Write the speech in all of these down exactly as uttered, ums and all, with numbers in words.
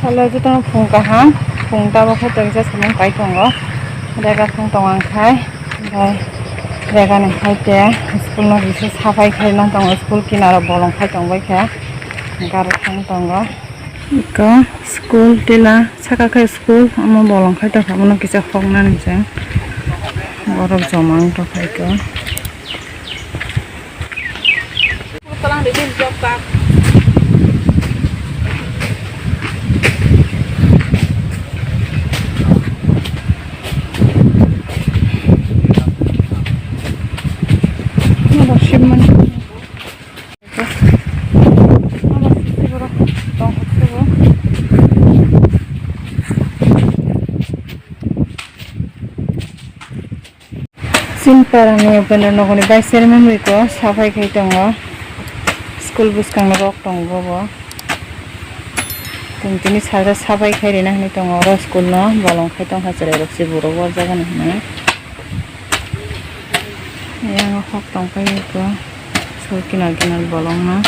Hello, jotono phung kaham, phung tabuk khe tei kisa samung pai tongo, rega phung tong ang khai, omo rega ni hai khe school no kisa sapai khai nang tongo, school kinaro bolong khai tong bai khe gari thang tongo. Eko school tila saka khe school, omo bolong khai tong kha, omo no kisa hok nani se borok joma wng tong kha eko. Chini parani Upendra Nagarni vice chairman bai ko sapai khai tongo, school bwskango rok tongo bo. Tini tini sajak sapai khai rina hinwi tongo oro school no bolong khai tongkha chwrai rok se borok o jaga ni hinwi. Yang hok tong pai ko school kinar kinar bolong no.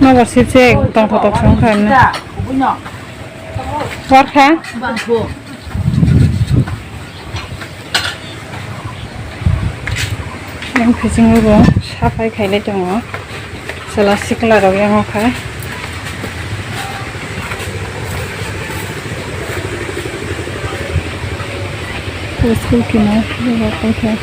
Nobar sip se tongthotok song kha na. War kha. Yang bisingo bo sapai khailai tongo. Chwla sikla rok yang o kha. School kinar rok khai kha.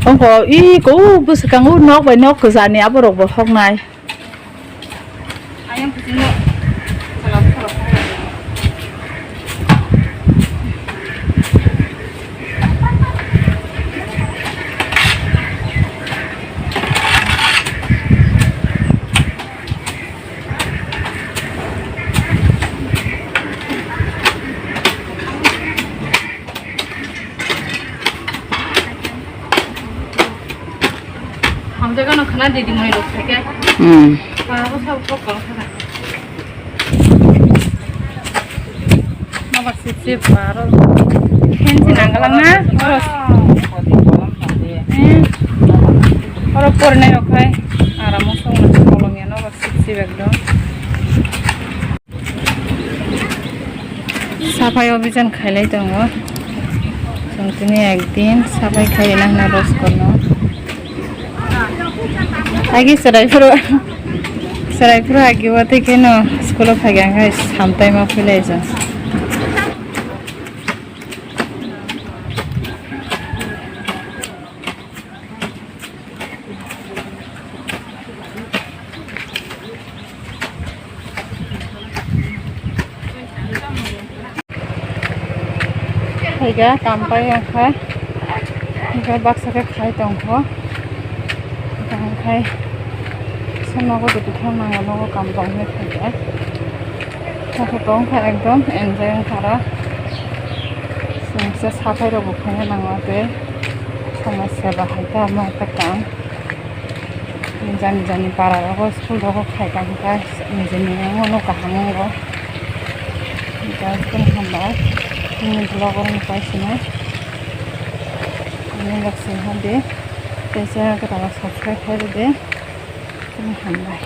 Ongko i ko bwswkango nok bai nok kwchani aborok bo hoknai. Hamjakgano khwna didi mwnwi rok khaikhe. Hmm. Parabo sabo kok kok kha. Nobar sip sip aro. Fan se nanggalang na? Oro. Eh. Oro porinai rok khai. Aramo songna kolom ya nobar sip sip ekdom. Sapai obijan khailai tongo. Chwng tini ekdin sapai khai rina hwna roskorno. Agi chwrai phuru, chwrai phuru agi watwi kheno school o phaikha, hwnkhe samtai ma philai chwng. Phaikha kam pai wngkha, hwnkhe baksa khe khai tongkho, hwnkhe sono nogo duti thang nango, nogo kam tong hinwi phaikha. Khe tong kha ekdom enjoy wngkha oro. Chwngsa sapai rokbo khaina nango tei somaj seba hai khe amo hai khe tong. Jani jani para rogo school rogo khai tong kha nijini amo no kaham wngo. Ekdom hambai nini vlog o nukha sini. Ani lok sing hadi tei channel kwtal subscribe khai rwdi. Hambai.